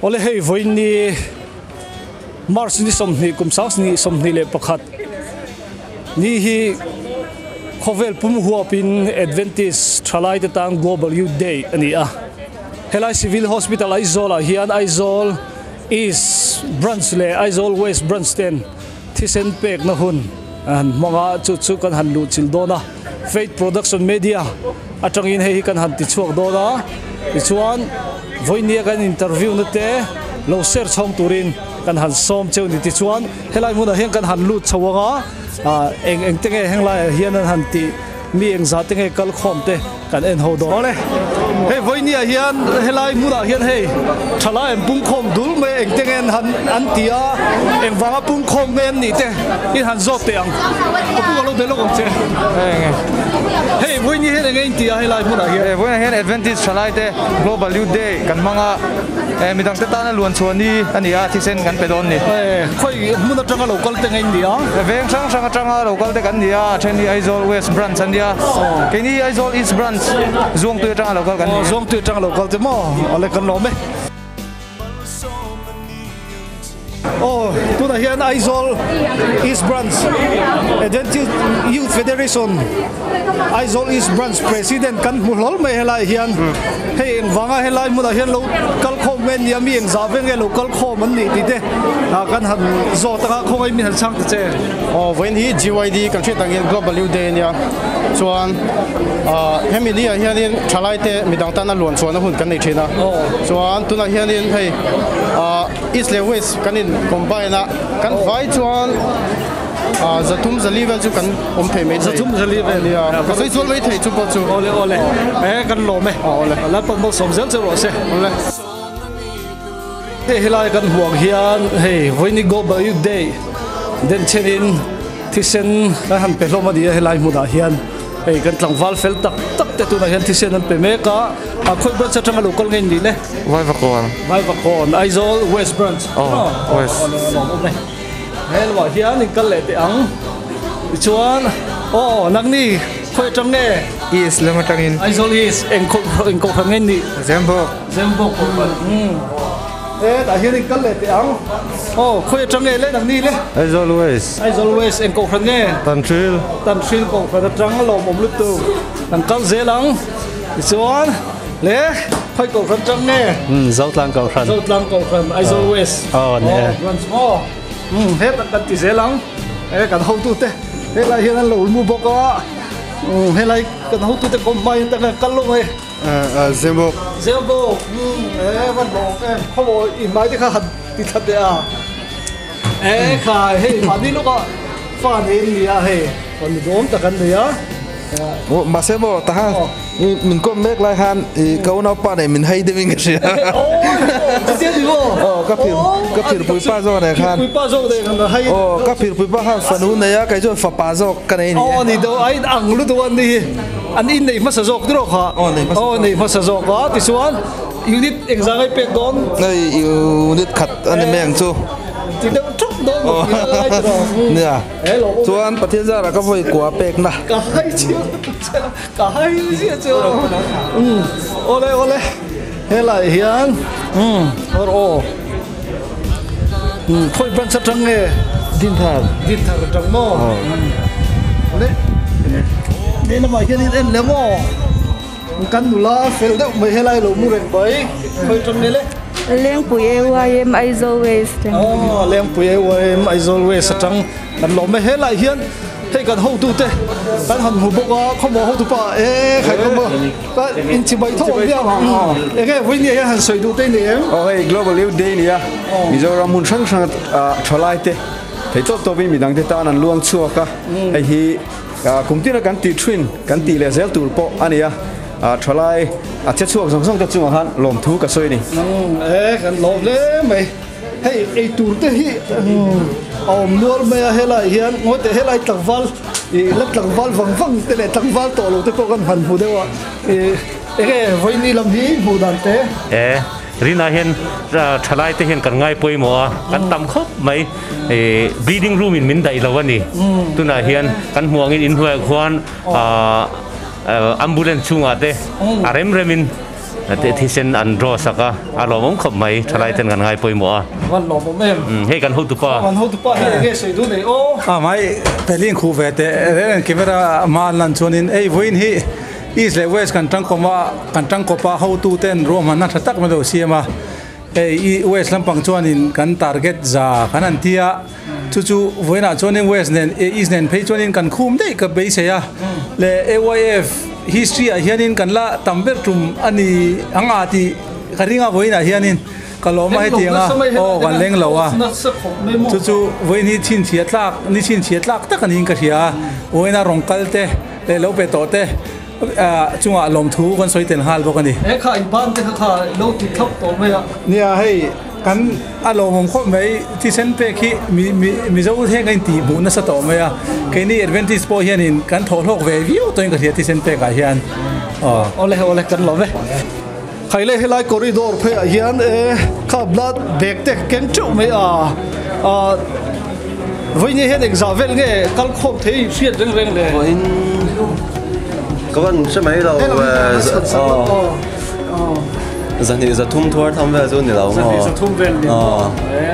Awle hei vawiin ni March ni 20 kum 2021 ni hi khawvel pum huapin Adventist thalai te tan Global Youth Day a ni a. Helai Civil Hospital Aizawl ah hian Aizawl East Branch leh Aizawl West Branch ten thisen pekna hun an han hmang a, chu chu kan han luhchilh dawn a. Faith Production Media atangin hei hi kan han tichhuak dawn a, tichuan vawinia kan interview na te lo share chhawng turin kan han sawm cheu ni. Tichuan helai hmunah hian kan han lut chho ang a, ah eng eng te nge henglaiah hian an han tih mi engzah te nge kal khawm te kan en ho dawn. Awle, hei vawinia hian helai hmunah hian hei thalai an pung khawm dul mai a, engte nge an han an ti a, engvanga pung khawm nge an nih te in han zawt teh ang. Ka pu ka lo be lawk ang che. Hei vawinia hian enge in ti a helai hmunah hian? Hei vawinia hian Adventist thalai te Global Youth Day kan hmang a, midang te tana luan chhuah ni a ni a, thisen kan pe dawn ni. Khawi hmun atanga lo kal te nge in ni a? Veng hrang hrang atanga lo kal te kan ni a, a then hi Aizawl West Branch an nia, keini Aizawl East Branch Zuangtui atanga lo kal kan ni. Zuangtui atanga lo kal te maw? Awle kan lawm e. Aw tunah hian Aizawl East Branch Adventist Youth Federation Aizawl East Branch President kan hmu hlawl mai helai hian hei engvanga helai hmunah hian lo kal khawm nge nia mi engzah ve nge lo kal khawm an nih tih te kan han zawt anga khawngaih min han chhang ta che. Aw vawiin hi GYD kan hriat ang hian Global Youth Day ania chuan hemi ni ah hianin thalai te midang tana luan chhuahna hun kan nei thin a chuan tunah hianin hei East leh West kan in combine a kan vai chuan 300 400 vel chu kan awm thei mai thei. 300 400 vel nia ka sawi chual mai thei chu pawh chu. Awle awle e kan lawm e. Awle. Lalpan malsawm zel che rawh se. Awle. Hei helai kan hmuh ang hian hei vawiin Global Youth Day den chenin thisen kan han pe hlawm a ni a helai hmunah hian hei kan tlangval fel tak tak te tunah hian thisen an pe mek a a khawi branch atanga lo kal ngei ni le. Vaivakawn. Vaivakawn Aizawl West Branch. Aw West. Awm e. He lamah hian in kal leh teh ang. Tichuan aw nangni khawi atang nge? East lam atangin. Aizawl East eng eng kohhran nge nih? Zembawk. Zembawk kohhran. E tah hian in kal leh teh ang. Aw khawi atang nge le nangni le? Aizawl West. Aizawl West eng kohhran nge? Tanhril. Tanhril kohhran atang lawmawm lutuk. Kan kal zel ang. Tichuan le khawi kohhran atang nge? Zotlang kohhran. Zotlang kohhran Aizawl West. Aw ni e. Branch maw? Umm hetah kan ti zel ang e kan hotute helai hian an lo mu bawk a umm helai kan hotute kawm hma hian tak kal lo mai Zembawk Zembawk umm e van lawm em khawmaw i hmai te kha han ti thla teh a e khai hei mahni lawkah fa nei an ni a hei fa ni dawm tak an nei a. Mahse maw tahan min kawm mek lai khan i ka unaupa nen min hai deuhin ka hria. Aw ka phir ka phirpui pa zawk nen khan. Aw ka phirpui pa khan fanu nei a kei chuan fapa zawk ka nei a ni e. Aw ni deuh a inang lutuk a ni hi an innei hmasa zawk tiraw kha. Aw nei hmasa zawk. Aw nei hmasa zawk a tichuan unit engzah ngai pek dawn? Hei unit khat a ni mai ang chu. Ti deuh thuk dawn maw ti lai tiraw. Nia. Chuan Pathian zarah ka vawi kua pekna. Ka hai chiang lutuk che a, ka hai ziah che a. Umm awle awle helai hian umm awr aw umm khawi branch atang nge? Dinthar. Dinthar atang maw? Awle he lamah hian in en leh maw? Kan nula fel deuh mai helai lo mu reng mai khawi atang nge le? Lengpui AYM Aizawl West. Aw Lengpui AYM Aizawl West atang. Kan lawm e, helai hian hei kan hotute kan han hmu bawk a, khawmaw hotupa e khai khawmaw ka inchibai tho ang biang eng nge vawinia hian han sawi duh te ni em? Aw hei Global Youth Day nia Mizoram hmun hrang hrang thalai te thei tawp tawp in midang te tan an luang chhuak a, hei hi kum tina kan tih thin kan tih leh zel tur pawh a ni a, thalai a che chhuak zawng zawng te chungah khan lawmthu ka sawi a ni. E kan lawm hle mai. Hei eitur te hi a awm nual mai a helai hian ngawi teh helai tlangval ih la tlangval vang vang te leh tlangval tawh lo te pawh kan han hmu deuh a ih eng nge vawiini lam hi hmuh dan te. E rinah hian thalai te hian kan ngai pawimawh a kan tam khawp mai ih bleeding room in min daih lo a ni tunah hian kan hmuh angin inhnuaiah khuan ah ambulance chhungah te a rem rem in. Thisen an draw sak a, a lawmawm khawp mai, thalai ten kan ngai pawimawh a. Van lawmawm em? Hei kan hotupa. Kan hotupa hi enge sawi duh nei aw? A mai Pelin khuh ve teh reng reng camera hma an lan chuanin hei vawiin hi East leh West kan tangkawm a, kan tangkawp a hotu ten ruahmanna tha tak mai lo siam a, hei West lampang chuanin kan target za kan han ti a, chu chu vawiinah chuanin West nen East nen phei chuanin kan khum daih ka beisei a, leh AYF history ah hianin kan la tam ber tum a ni ang a tih ka ring a vawiinah hianin. Ka lawm a hetiang a, aw kan leng lo a, chu chu vawiin hi chhinchhia tlak, ni chhinchhia tlak tak a niin ka hria a, vawiin a rawn kal te leh lo pe tawh te chungah lawmthu kan sawi tel nghal bawk a ni. He kha in ban te kha kha lo ti thlap tawh mai a. Nia hei kan a lawmawm khawp mai, thisen pek hi mi mi Mizo heng a intih hmuh nasa tawh mai a, keini Adventist pawh hianin kan thawhhlawk ve viau tawhin ka hria thisen pekah hian aw. Awle awle kan lawm e. Khaile helai corridor pheiah hian e kha blood bag te keng teuh mai a ah vawiin hian engzah vel nge kal khawm thei hriat reng reng le. Vawiin ka van hre mai lo zahnih zathum thuar tham vel chu ni lo maw. Zahnih zathum vel ni maw e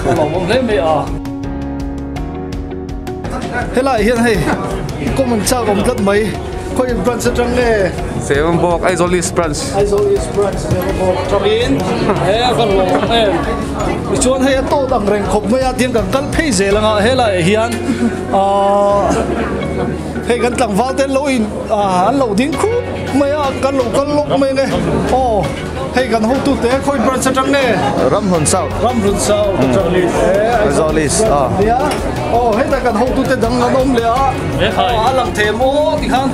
a lawmawm hle mai a. Helai hian hei common chak awm tlat mai khawi branch atang nge? Sevambawk Aizawl East Branch. Aizawl East Branch Sevambawk atangin he a kan lawm ang em. Tichuan hei a tawt ang reng khawp mai a tiang kan kal phei zel anga helaiah hian ahh hei kan tlangval te an lo in ahh an lo ding khup mai a kan lo kal lawk mai nge aw. Hei kan hotu te khawi branch atang nge? Ramhlun South. Ramhlun South atang ni. Aizawl East. Nia. Aw heta kan hotu te dang an awm leh a. Aw a lang thei em aw ti khan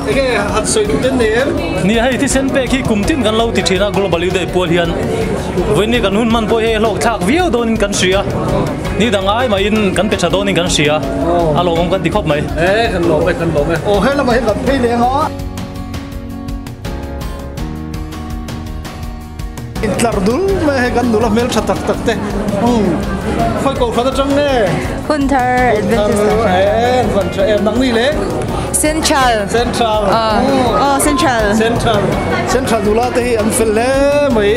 enge han sawi duh ten nei em? Nia hei thisen pek hi kum tin kan lo ti thin a Global Youth Day pual hian vawiin kan hun hman pawh hi hlawk thlak viau dawnin kan hria. Ni dang ai mahin kan pe tha dawnin kan hria. A lawmawm kan ti khawp mai. E kan lawm e kan lawm e. Aw he lamah hian kan phei leng a. Intlar dul mai a hei kan nula hmel tha tak tak te umm khawi ko hran atang nge Hunthar Adventist e van tha em nang ni le Central Central oh Central Central Central nula te hi an fel hle mai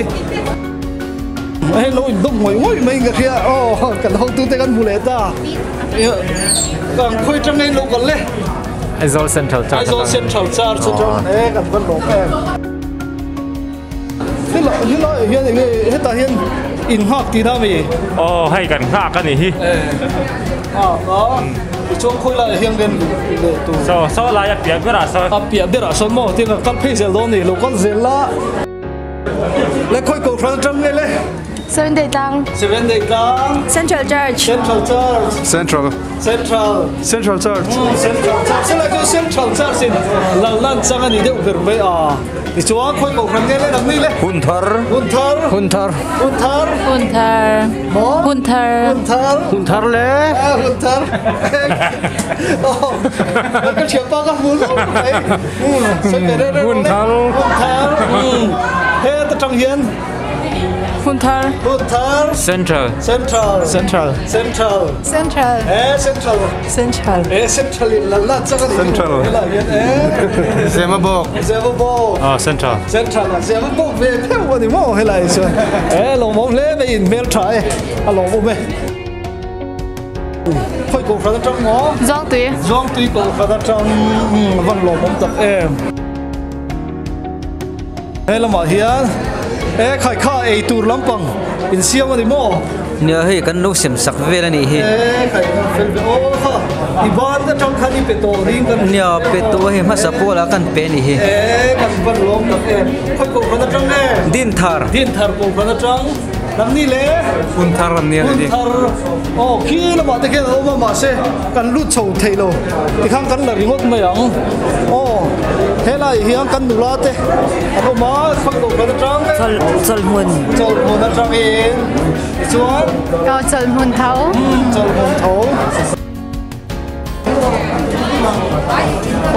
hei lo in dawm ngawih ngawih mai in ka hria aw kan hotu te kan hmu leh ta kan khawi tang nge in lo kal le Aizawl Central Church Aizawl Central Church atang e kan van lawm em. Helai helai hian enge hetah hian in nghak tihna ami? Aw hei kan nghak a ni hi. Nghak a tichuan khawi laiah hian kan leh tur. Saw saw lai a piah berah sawn. A piah berah sawn maw tiang kan kal phei zel dawn a ni lo kal zel la. Le khawi kohhran atang nge le? Seven Day Tlang. Seven Day Tlang. Central Church. Central Church. Central. Central. Central Church. Central Church. Helai chu Central Church in lal lan chang a ni deuh ber mai a. Tichuan khawi kohhran nge le nang ni le? Hunthar. Hunthar. Hunthar. Hunthar. Hunthar. Maw? Hunthar. Hunthar. Hunthar le. Hunthar. Oh. Ka thianpa ka hmu hlauh mai. Hunthar. Hunthar. Heta tang hian Hunthar. Hunthar. Central. Central. Central. Central. Central. Eh Central. Central. Eh Central in lal lat chak ani. Central. Helai hian eh. Zemabawk. Zemabawk. Ah Central. Central ah Zemabawk ve pheuh ani maw helai chuan. Eh lawmawm hle mai in hmel tha e a lawmawm e. Khawi kohhran atang maw? Zuangtui. Zuangtui kohhran atang van lawmawm tak em. He lamah hian e khai kha ei tur lampang insiam a ni maw? Nia hei kan lo sem sak vel a nih hi. E khai kan fel ve aw kha i ban atang khan i pe tawh ring kan Nia pe tawh a hei hmasa pawlah kan pe a nih hi. E kan van lawm tak em khawi kohhran atang nge? Dinthar. Dinthar kohhran atang. Nangni le? Hunthar an nia hei. Hunthar aw khi lamah te khian an awm a mahse kan lut chho thei lo tikhan kan la ringawt mai ang aw helai hian kan nula te an awm a khawi ko kan atang Chawl chawlhmun chawlhmun atangin tichuan aw chawlhmun tho chawlhmun tho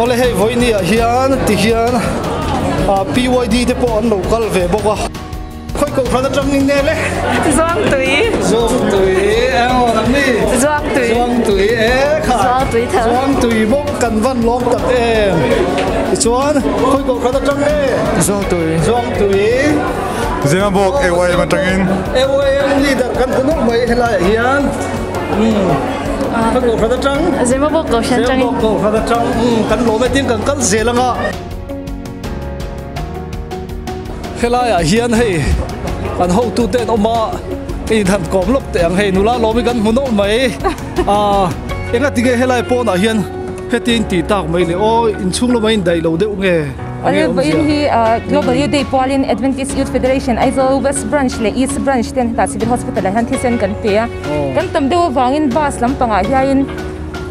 awle hei vawiini ah hian tihian PYD te pawh an lo kal ve bawk a. Khawi kohhran atang in nge le? Zuangtui. Zuangtui emaw nang ni? Zuangtui. Zuangtui e kha. Zuangtui tho. Zuangtui bawk kan van lawm tak em. Tichuan, khawi kohhran atang nge? Zuangtui. Zuangtui. Zemabawk AYM atangin. AYM leader kan hmu nawlh mai helaiah hian. Umm. Khawi kohhran atang? Zemabawk kohhran atangin. Zemabawk kohhran atang. Umm, kan lawm e tin kan kal zel anga. Helaiah hian hei kan hotute an awm a, ka inhan kawm lawk teh ang hei nula lawm hi kan hmu nawlh mai ah enga tinge helai pawnah hian heti in tih tak mai le aw inchhung lamah in daih lo deuh nge a nge awm zia. Hi Global Youth Day pualin Adventist Youth Federation Aizawl West Branch leh East Branch ten hetah Civil Hospital ah hian thisen kan pe a, kan tam deuh avangin bus lampangah hiain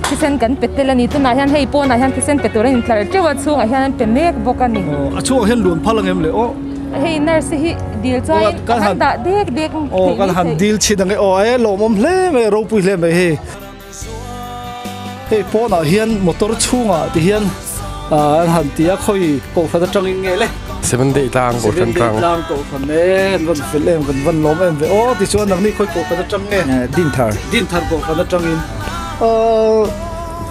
Thisen kan pe tel a ni. Tunah hian hei pawnah hian thisen pe tur a intlar teuh a, chhungah hian an pe mek bawk a ni. Aw, a chhungah hian luan phal ang em le aw? Hei nurse hi dil chuain a han dah dek dek theih mai theih. Aw, kan han dil chhin ang e aw, e lawmawm hle mai, ropui hle mai hei. Hei pawnah hian motor chhungah ti hian an han ti a, khawi kohhran atangin nge le? Seven Day tlang kohhran tlang. Seven Day tlang kohhran e, an rawn fel em, kan van lawm em ve aw, tichuan nangni khawi kohhran atang nge? Dinthar. Dinthar kohhran atangin. Aw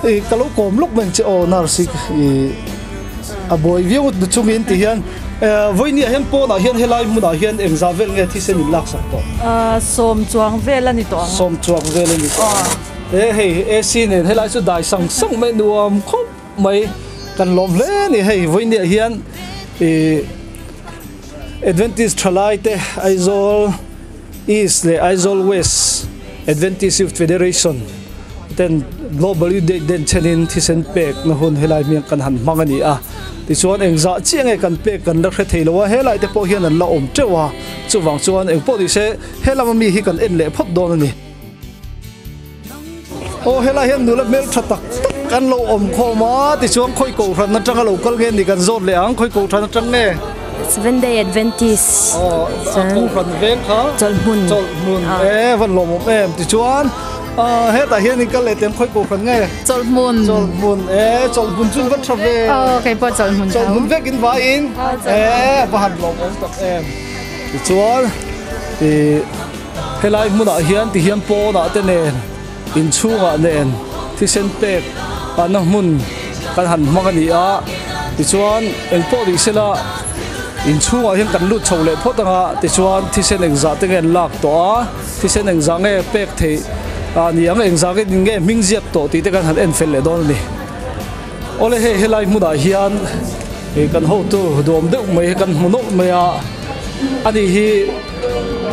i ka lo kawm lawk mai ang che aw nurse i a buai viau na chungin ti hian vawinia hian pawnah hian helai hmunah hian engzah vel nge thisen in laksak tawh? Sawm chuang vel a ni tawh ang. Sawm chuang vel a ni tawh ang. E hei AC nen helai chu dai sang sang mai nuam khawp mai kan lawm hle a ni hei vawinia hian i Adventist thalai te Aizawl East leh Aizawl West Adventist Youth Federation ten Global Youth Day den chenin thisen pek na hun helai hmiang kan han hmang a ni a. Tichuan engzah chiah nge kan pek kan la hre thei lo a, helai te pawh hian an la awm teuh a, chuvang chuan engpawh ni se helam ami hi kan en leh phawt dawn a ni. Aw helai hian nula hmeltha tak tak an lo awm khawm a, tichuan khawi kohhran atanga lo kal nge ni kan zawt leh ang, khawi kohhran atang nge? Seventh Day Adventist. Aw a kohhran veng kha? Chawlhhmun. Chawlhhmun e van lawmawm em, tichuan hetah hian in kal leh teh ang khawi kohhran nge? Chawlhhmun. Chawlhhmun e chawlhhmun chu va tha ve. Aw keipawh chawlhhmun tho. Chawlhhmun vek in vaiin e va han lawmawm tak em, tichuan ih. Helai hmunah hian ti hian pawnah te nen inchhungah nen thisen pek ahna hmun kan han hmang a ni a, tichuan engpawh ni sela inchhungah hian kan lut chho leh phawt ang a, tichuan thisen engzah te nge an lak tawh a, thisen engzah nge pek theih a ni ang, engzah nge nge hming ziak tawh tih te kan han en fel leh dawn a ni. Awle hei helai hmunah hian ih kan hotu duam deuh mai hi kan hmu nawlh mai a, ani hi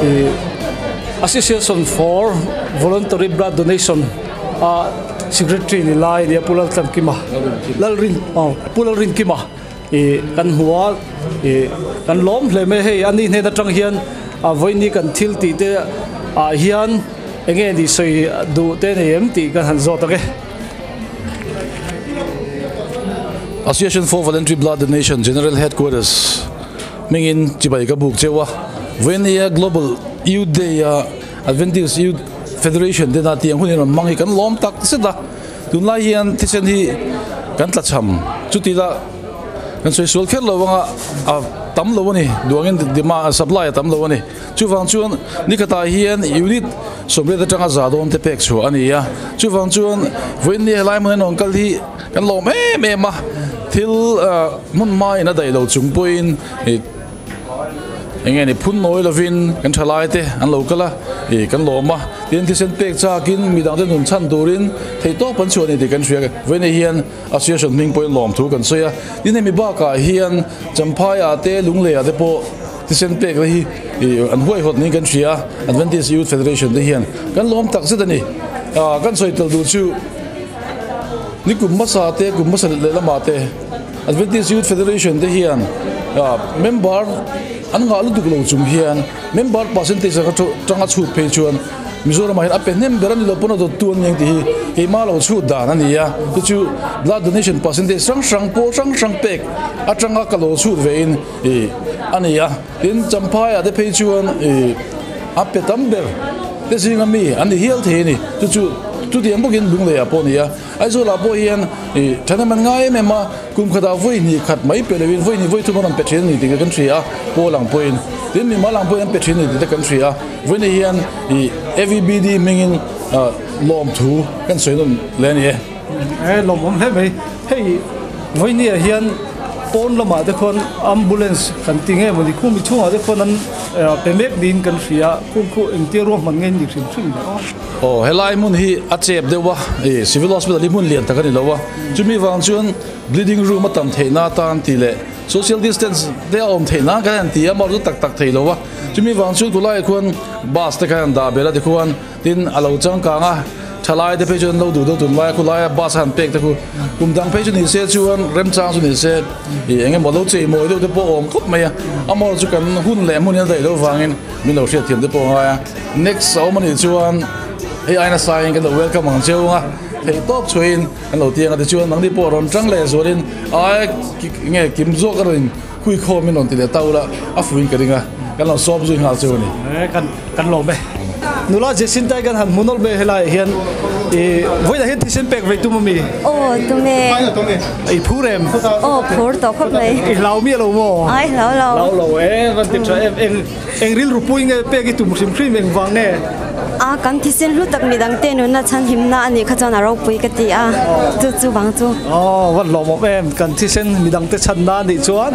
ih Association for Voluntary Blood Donation a Secretary ni lai a nia Pu Laltlankima Lalrin aw Pu Lalrinkima ih kan hmu a ih kan lawm hle mai hei ani hnen atang hian a vawiin kan thil tih te ah hian eng nge ni sawi duh te nei em tih kan han zawt ang e. Association for Voluntary Blood Donation General Headquarters hmingin chibai ka buk cheu a, vawinia Global Youth Day a Adventist Youth Federation te hna tiang hun hi rawn hmang hi kan lawm tak zet a, tunlai hian thisen hi kan tlachham chuti la kan sawi sual kher lo anga a tam lo a ni, duangin demand supply a tam lo a ni. Chuvang chuan nikhatah hian unit 80 atanga za dawn te pek chhuah a ni a, chuvang chuan vawiin helai hmun an rawn kal hi kan lawm em em a, thil hmun hmain a daih lo chung pawhin ih eng nge ni phun nawi lovin kan thalai te an lo kal a, ih kan lawm a, tin thisen pek chakin midang te nun chhan turin theihtawp an chhuah a ni tih kan hria vawiin hian association hming pawhin lawm thu kan sawi a, tin hemi bakah hian Champhaiah te Lungleiah te pawh. Thisen pek te hi an huaihawt niin kan hria a, Adventist Youth Federation te hian kan lawm tak zet a ni. Kan sawi tel duh chu ni kum hmasa te, kum hmasa lehlamah te Adventist Youth Federation te hian member an ngah lutuk lo chung hian member percentage a tanga chhut phei chuan Mizoramah hian a pe hnem ber a ni lo pawn a dawttu an ni ang tih hi keimah lo chhut dan a ni a, chu chu blood donation percentage hrang hrang pawl hrang hrang pek atanga ka lo chhut vein Ih a ni a, tin Champhaiah te phei chuan ih a pe tam ber te zinga mi an ni hial thei a ni, chu chu chutiang bawkin Lungleiah pawh a ni a, Aizawlah pawh hian ih thahnem an ngai em em a, kum khatah vawi hnih khat mai pe loin vawi hnih vawi thum an rawn pe thin a ni tih kan hria a, pawl ang pawhin tin mimal ang pawhin an pe thin a ni tih te kan hria a, vawiin hian ih AVBD hmingin ah lawmthu kan sawi nawn leh a ni e. E lawmawm hle mai, hei vawinia hian. Pawn lamah te khuan ambulance kan ti nge mawni khum i chhungah te khuan an pe mek niin kan hria a khum khu engtia ruahman nge ni hrim hrim le aw. Aw helai hmun hi a chep deuh a ih civil hospital hi hmun lian tak a ni lo a chumi vang chuan bleeding room a tam theih na atan tih leh social distance te a awm theih nan kan han ti a mawr chu tak tak thei lo a chumi vang chuan khulaiah khuan bus te kha an dah belh a tikhuan Tin, a lo changkang a, thalai te phei chuan an lo duh deuh tun lai a, khulai a bus a han pek te khu kum dang phei chu ni se chuan remchang chu ni se ih eng emaw lo chei mawi deuh te pawh a awm khawp mai a, a mawr chu kan hun leh hmun in a daih loh vangin min lo hriatthiam te pawh a ngai a, next a awm a nih chuan hei aina saiin kan lo welcome ang cheu ang a, theih tawp chhuahin kan lo ti ang a tichuan nangni pawh rawn tang leh zualin ai nge kim zawk a rawn hui khawm in rawn ti leh ta ula a fuin ka ring a, kan lo sawm zui nghal cheu a ni. Kan kan lawm e. Nula Jacinta kan han hmu nawlh mai helaiah hian i vawiinah hian thisen pek vei tum ami? Aw tum e. I phur em? Aw phur tawh khawp mai. I hlau miah lo maw? Ai hlau lo. Hlau lo e, van ti tha em. Eng eng rilru pui nge pek i tum hrim hrim eng vang nge? A kan thisen hlu tak midang te nunna chhan himna a nih kha chuan a ropui ka ti a, chu chu vang chu. Aw van hlawhmawm em, kan thisen midang te chhanna a nih chuan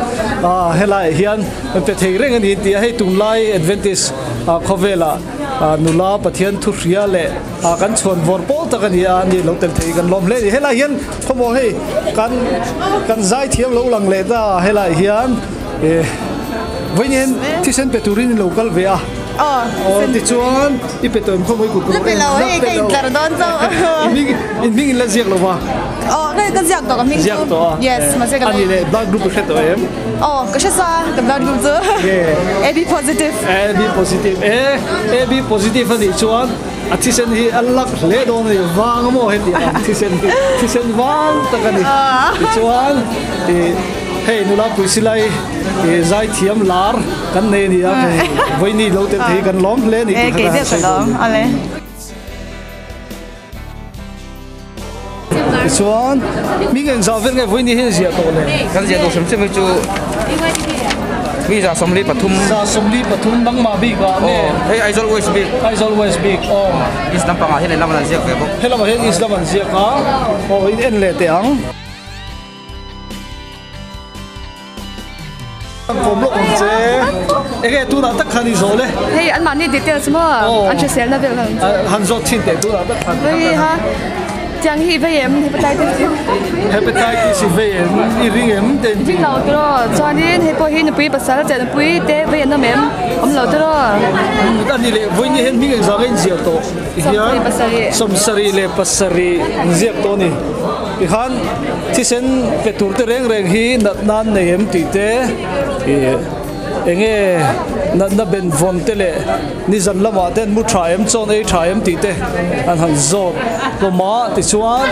helaiah hian pe thei reng a ni tih a, hei tunlai Adventist khawvelah nula Pathian thu hria leh kan chhuan vawr pawl tak a ni a, ni lo tel thei kan lawm hle a ni. Helaiah hian khawmaw hei kan kan zaithiam lo lang leh ta helaiah hian vawiin hian thisen pe turin in lo kal ve a. Aw tichuan i pe tawh em khawmaw i kut La pe lo hei ka intlar dawn chauh. In hming in la ziak lo va. Aw ka ziak tawh ka hming chu. Ziak tawh a. Yes mahse ka la. Ani leh blood group i hre tawh em? Aw ka hre sa ka blood group chu. AB positive. AB positive e AB positive anih chuan a thisen hi a lak hle dawn a ni vang maw heti ang thisen hi thisen vang tak a ni. Tichuan ih hei nula puisilai ih zaithiam lar kan nei a ni a vawiini lo tel thei kan lawm hle a ni tih kha ka han sawi dawn a ni. Tichuan hming engzah vel nge vawiini hian ziah tawh le? Kan ziah tawh hrim hrim hi chu mi 143. 143 nangmah bik ah nge? Aw hei Aizawl West bik. Aizawl West bik aw. East lampangah hian helam an ziak ve bawk. Helamah hian East lam an ziak a, aw in en leh teh ang. An kawm lawk ang che. Enge tunah tak khan i zawh le? Hei an mahni details maw an hriselna vel khan. Han zawt thin teh tunah tak khan. Vei ha tiang hi i vei em hepatitis hi? Hepatitis i vei em i ring em te in Ring lo tiraw chuanin hei pawh hi nupui pasal che nupui te vei an awm em awm lo tiraw? A ni leh vawiin hian hming engzah nge inziah tawh hian 77 leh 7 inziak tawh a ni. Tikhan thisen pe tur te reng reng hi natna an nei em tih te ih enge natna ben vawn te leh nizan lamah te an mu tha em chawn ei tha em tih te an han zawt hlawm a tichuan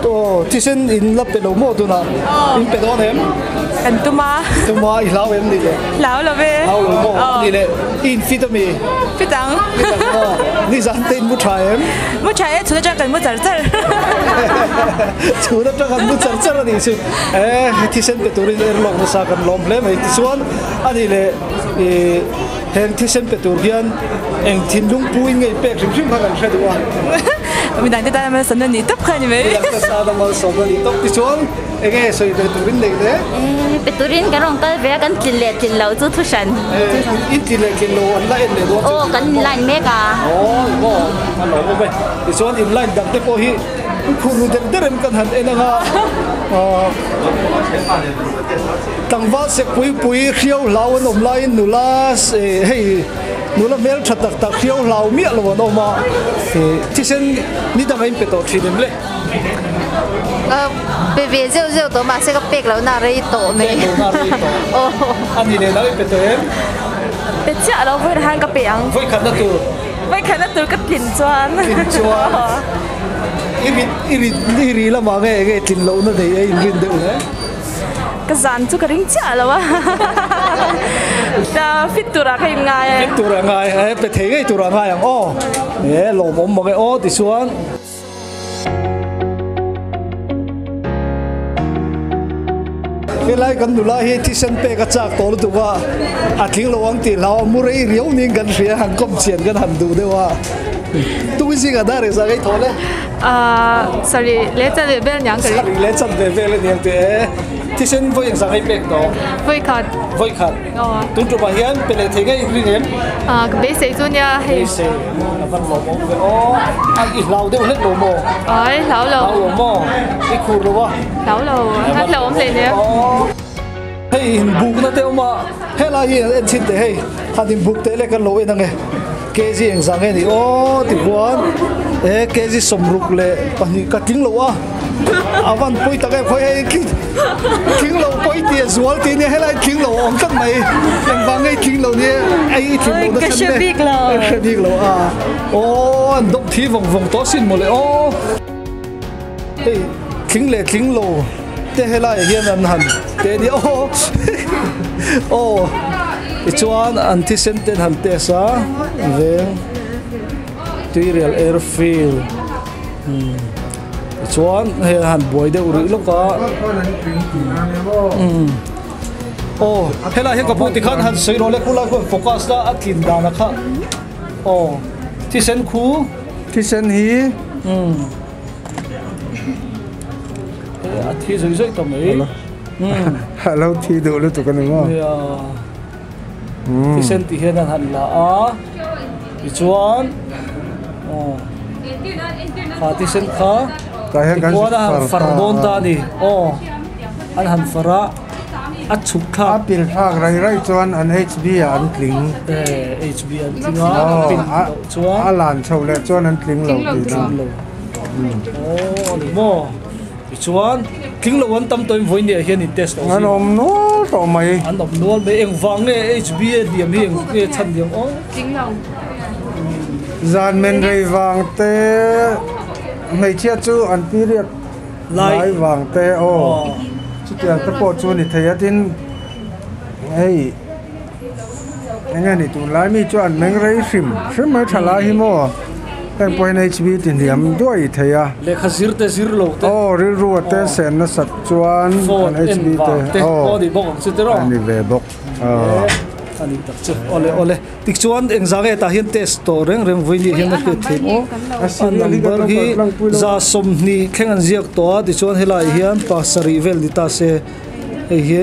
aw thisen in la pe lo maw tunah in pe dawn em? Kan tum a. Tum a i hlau em ni le? Hlau lo ve. Hlau lo maw ni le i in fit ami? Fit ang. Fit ang maw? Nizan te in mu tha em? Mu tha e, chhun atang kan mu char char. Chhun atang kan mu char char a nih chu. E, thisen pe turin er lawk nasa kan lawm hle mai. Tichuan a nih leh i heng thisen pe tur hian eng thinlung pu in ngei pek hrim hrim kha kan hre duh a. Midang te tan a malsawmna a nih tawp kha a ni mai. Midang te tan a malsawmna a nih tawp. Tichuan enge sawi ve turin nei le? Pe turin kan rawn kal ve a, kan tlin leh tlin lo chu thu hran. In tlin leh tlin lo an la en leh dawn chu. Aw kan in line mek a. Aw maw a lo awm e. Tichuan in line dang te pawh hi khur ru der der em kan han en anga tlangval sek pui pui hriau hlau an awm laiin nula hei nula hmel tha tak tak hriau hlau miah lo an awm a thisen ni dang a in pe tawh thin em le. Pe ve zeuh zeuh tawh mahse ka pek lohna a rei tawh mai. Pek lohna a rei tawh. Aw. A ni leh nang i pe tawh em? Pe chiah lo vawi khan ka pe ang. Vawi khatna tur. Vawi khatna tur ka tlin chuan. Tlin chuan. I rit i rit i ri lamah nge enge tlin lohna nei e in rin deuh le? Ka zan chu ka ring chiah lo a. Fit turah ka in ngai e. Fit turah ngai e pe thei ngei turah ngai ang aw. E lawmawm mang e aw tichuan. Helai kan nula hi thisen pek a chak tawh lutuk a, a tling lo ang tih hlau a mu rei riau niin kan hria han kawm chian kan han duh deuh a. Tui zingah dar engzah ngei thaw le? Ahh sarih leh chan ve vel aniang ka ring. Sarih leh chan ve vel aniang teh e. Thisen vawi engzah ngei pek tawh? Vawi khat. Vawi khat. Tun tumah hian pe leh thei ngei in ring em? Ah, ka beisei chu nia hei. Beisei a van lawm awm ve aw. A i hlau deuh hlek lo maw? Ai, hlau lo. Hlau lo maw? I khur lo a? Hlau lo, a hlauhawm hle nia. Hei inbukna te awm a, helai hi en chhin teh hei, han inbuk teh leh kan lo en ang e. Kg engzah nge ni aw ti khuan e kg 62 ka tling lo a, a van pawi tak em khawi hei tling lo pawi tih a zual tih nia helai tling lo a awm tlat mai engvang nge i tling lo nia ei i tling lo na chhan le ka hre bik lo a aw an dawp thi vawng vawng tawh asin mawle aw hei tling leh tling lo te helaiah hian an han teh nia aw aw. Tichuan an thisen ten han test a veng Tuirial airfield umm tichuan hei an han buai deuh rih lawk a umm aw helai hian ka pu tikhan han sawi rawh le khulai khuan focus la a tlin dan a kha aw thisen khu thisen hi umm a thi zawih zawih ta mai. A lo thi duh lutuk a ni maw? Nia. Thisen tih hian an han la a, tichuan kha thisen kha tichuan a han far dawn ta a ni. Aw, an han far a, a chhuk thlak. A pil thlak rai rai chuan an HB ah an tling. HB an tling a, a pil loh chuan. A lan chho leh chuan an tling lo tih na. Aw, a ni maw? Tichuan, tling lo an tam tawhin vawi niah hian in test tawh zing. An awm nual tawh mai. An awm nual mai. Engvang nge HBA hliam hi eng nge chhan liam aw? Tling lo. Zan men rei vang te, hmeichhia chu an period lai vang te aw. Chutiang te pawh chu a ni thei a, tin hei eng nge ni tunlai mi chu an meng rei hrim hrim mai tha lai hi maw heng pawhin HB ti hniam duai thei a. Lehkha zir te zir lo te. Aw rilru a te sen nasat chuan an HB te aw a ni bawk ang chu tiraw. A ni ve bawk aw. A ni tak chu awle awle tikchuan engzah nge tah hian test tawh reng reng vawiin hian a hriat theih maw a number hi 20 thleng an ziak tawh a tichuan helai hian pasarih vel ni ta se. Hei hi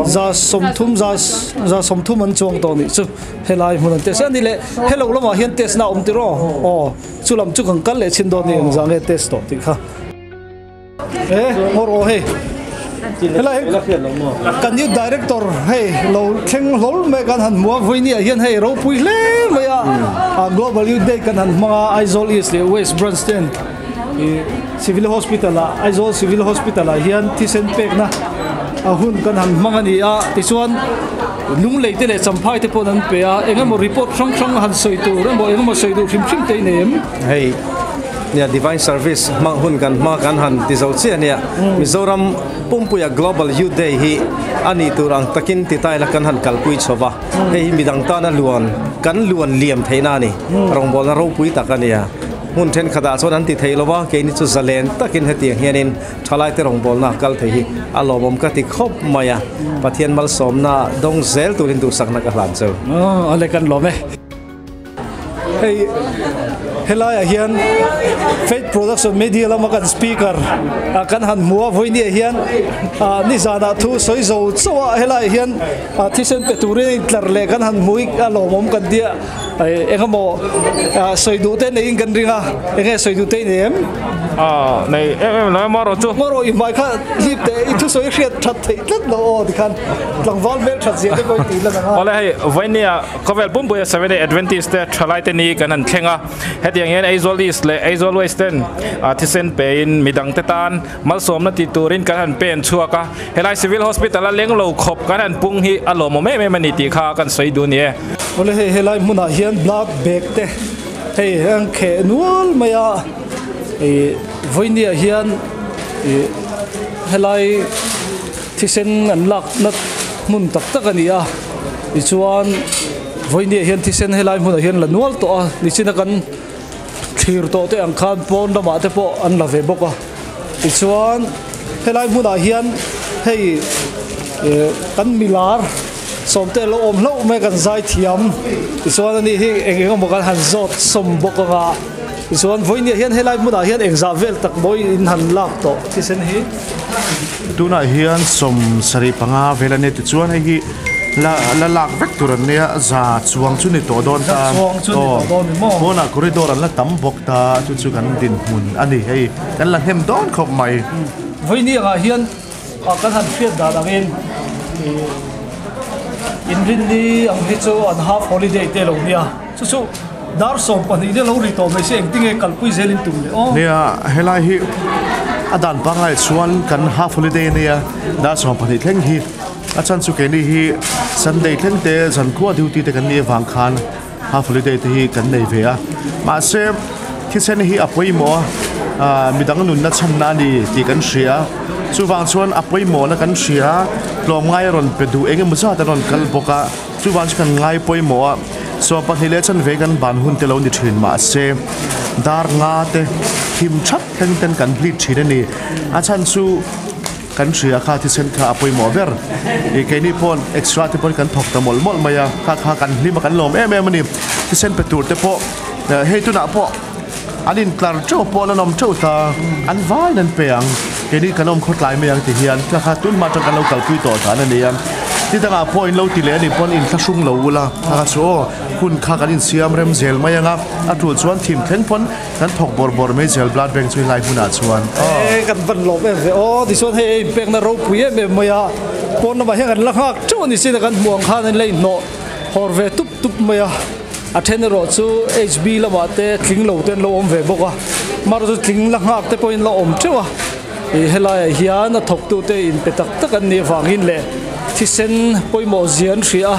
30 30 an chuang tawh nih chu helai hmun an test a ni leh hello lamah hian test na a awm tiraw aw chu lam chu kan kal leh chhin dawn a ni engzah nge test tawh tih kha e ngaw rawh hei helai kan new director hei lo thleng hlawl mai kan han hmu a vawinia hian hei ropui hle mai a global youth day kan han hmang a Aizawl east leh west branch ten. Ih civil hospital ah Aizawl civil hospital ah hian thisen pekna a hun kan han hmang a ni a tichuan lunglei te leh champhai te pawh an pe a eng emaw report hrang hrang han sawi tur emaw eng emaw sawi duh hrim hrim te i nei em? Hei nia divine service hmang hun kan hma kan han ti zo chiah ania Mizoram pumpuia global youth day hi a nih tur ang takin ti ta ila kan han kalpui chho va hei hi midang tana luan kan luan liam theihna a ni rawngbawlna ropui tak a nia. Hmun thenkhatah chuan an ti thei lo va, keini chu zalen takin hetiang hianin thalaite rawngbawlna kal thei hi a lawmawm ka ti khawp mai a, Pathian malsawmna dawng zel turin duhsakna ka hlan chu. Aw ale kan lawm e. Hei helaiah hian Faith Production Media lama kan speaker ah kan han hmu a, vawinia hian ah nizanah thu sawi zo chauh a helaiah hian thisen pe turin a intlar leh kan han hmu i a lawmawm kan tia. Eng emaw sawi duh te neiin kan ring a, eng nge sawi duh te i nei em? Aw, nei em em lo e marawh chu. Marawh i hmai kha hlip teh, i thusawi hriat that theih tlat lo aw tikhan tlangval hmel that zia te pawh i tih lan ang a. Awle hei, Vainia khawvel pumpuia Seventh Day Adventist te thalai te ni kan han thleng a, hetiang hian Aizawl East leh Aizawl West ten thisen pein midang te tan malsawmna ti turin kan han pen chhuak a, helai Civil Hospital a leng lo khawp kan han pung hi a lawmawm em em a ni tih kha kan sawi duh a ni e. Awle hei helai hmunah hian blood bag te hei an kheh nual mai a ih vawinia hian ih helai thisen an lak na hmun tak tak a ni a tichuan vawinia hian thisen helai hmunah hian la nual tawh a nichina kan thlir tawh te ang khan pawn lamah te pawh an la ve bawk a tichuan helai hmunah hian hei ih kan milar. Sawmte lo awm hlauh mai kan zai thiam tichuan ani hi eng eng emaw kan han zawt sawm bawk anga Tichuan vawinia hian helai hmunah hian engzah vel tak mawi in han lak tawh thisen hi. Tunah hian 75 vel a nia tichuan hei hi la la lak vek tur an nia za chuang chu ni tawh dawn ta. Za chuang chu ni tawh dawn ni maw? Pawnah corridor an la tam bawk ta chu chu kan dinhmun a ni hei kan la hnem dawn khawp mai. Vawiini angah hian kan han hriat dan angin ih inrinni ang hi chu an half holiday te lo nia. Chu chu dar 12 te lo ri tawh mai se engtinge kalpui zel in tum leh aw. Nia, helai hi a dan pangngai chuan kan half holiday ania dar 12 thleng hi a chan chu keini hi Sunday thleng te zankhua duty te kan nih avang khan half holiday te hi kan nei ve a. Mahse thisen hi a pawimawh a, midang nunna chhanna a ni tih kan hria. Chuvang chuan a pawimawhna kan hria, tlawmngai a rawn pe duh engemaw zat a rawn kal bawk a. Chuvang chu kan ngai pawimawh a, 12 leh chanve kan ban hun te lo ni thin mahse dar nga te thim thap thleng ten kan hlit thin a ni. A chhan chu kan hria kha thisen kha a pawimawh ber. Ih keini pawn extra te pawn kan thawk ta mawlh mawlh mai a, kha kha kan hlim a kan lawm em em a ni. Thisen pe tur te pawh hei tunah pawh an intlar teuh pawh an awm teuh ta, an vaiin an pe ang, keini kan awm khawtlai mai ang ti hian kha kha tun hma atang kan lo kalpui tawh dan a ni a. Ti dangah pawh in lo ti leh a nih pawn inthlahrung lo ula, kha kha chu aw hun kha kan insiam rem zel mai ang a, a tul chuan thim thleng pawn kan thawk bawrh bawrh mai zel blood bank chu helai hmunah chuan aw. E kan van lawm em ve aw, tichuan hei ei inpekna ropui em em mai a, pawn lamah hian kan la nghak teuh a ni sin a kan hmuh ang khan an la inhnawh hawr ve tup tup mai a. A then erawh chu HB lamah te tling lo te an lo awm ve bawk a, amaherawhchu tling la nghak te pawhin la awm teuh a, ih helaiah hian a thawktute inpe tak tak an nih avangin leh thisen pawimawh zia an hria a,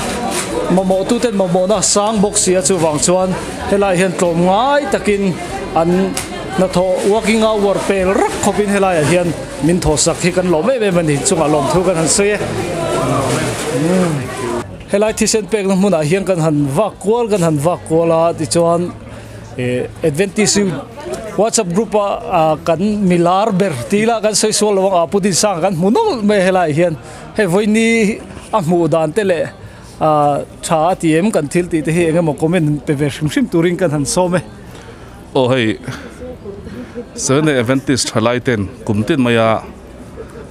mamawhtuten mamawhna a sang bawk si a, chuvang chuan helaiah hian tlawm ngai takin an hnathawh working hour pel rak khawpin helaiah hian min thawhsak hi kan lawm em em a ni, chungah lawmthu kan han sawi e. Helai thisen pekna hmunah hian kan han vak kual kan han vak kual a tichuan eh Adventist Youth WhatsApp group a ah kan milar ber tih ila kan sawi sual lo ang ah Pu Dinsanga kan hmu nawlh mai a helaiah hian hei vawiini a hmuh dan te leh ah tha a ti em kan thil tih te hi eng emaw comment pe ve hrim hrim turin kan han sawm e. Aw hei Seventh Day Adventist thalai ten kum tin maia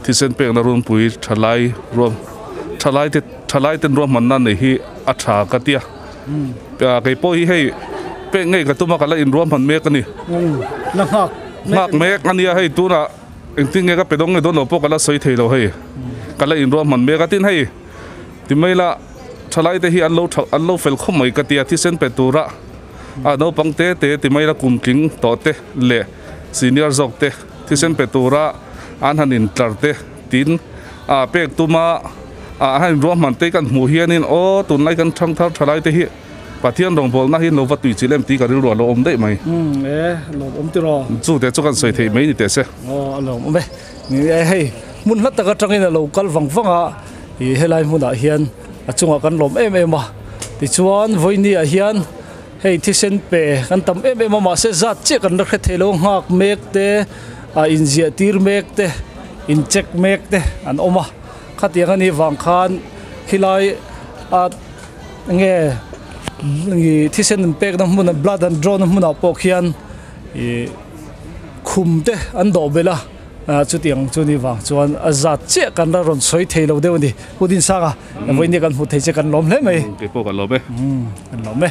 Thisen pekna runpui thalai ruam thalai te thalai ten ruahmanna nei hi a tha ka tia kei pawh hi hei pek ngei ka tum a ka la inruahman mek a ni la nghak nghak mek a nia hei tunah engtin nge ka pe dawng nge dawn lo pawh ka la sawi thei lo hei ka la inruahman mek a tin hei ti mai la thalai te hi an lo tha an lo fel khawp mai ka tia thisen pe tura a naupang te te ti mai la kum tling tawh te leh senior zawk te. Thisen pe tura an han intlar te tin ah pek tuma ah han inruahman te kan hmuh hianin aw tunlai kan thangthar thalai te hi Pathian rawngbawlna hi lo va tui chilh em tih ka rilru a lo awm daih mai. Umm e lawm awm tiraw. Chu te chu kan sawi theih mai ni teh se. Aw a lawm awm e. Ni e hei hmun hla tak atangin a lo kal vang vang a ih helai hmunah hian a chungah kan lawm em em a tichuan vawiini ah hian Hei thisen pe kan tam em em a mahse zat chiah kan la hre thei lo nghak mek te ah inziah tir mek te in check mek te an awm a khatiang a nih vang khan khilai a nge ih thisen an pekna hmun blood an draw na hmunah pawh khian ih khum te an dawh belh a. Ah chutiang chu ni vang chuan a zat chiah kan la rawn sawi thei lo deuh a ni. Pu Dinsanga, vawiin kan hmuh thei che kan lawm hle mai. Kei pawh kan lawm e. Kan lawm e.